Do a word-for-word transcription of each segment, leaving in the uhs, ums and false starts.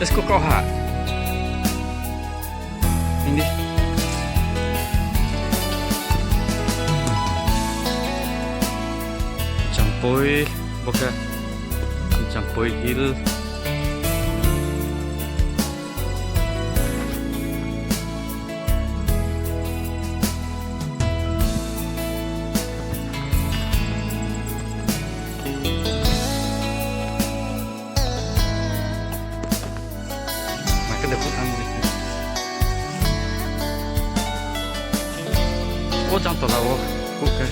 Esko kau ha. Hindi. Jampui, bo khe Jampui Hill. Ma khe de phuh thanng di. O jang tola wo, phuh khe.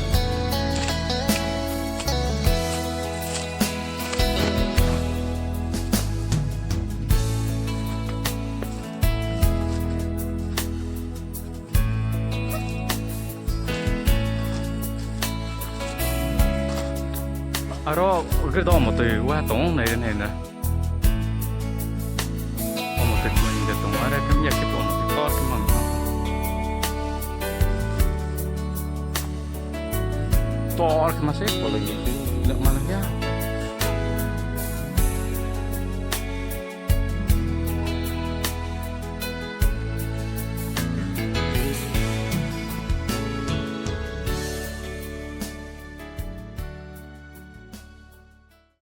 Aro gre do omo tui wa tong nai re nai na. Omo tui kma hing de tong, are khe ya khe bo omo tui tor khe mang tong. Tor khe ma se bo le ye. Lak ma le ya.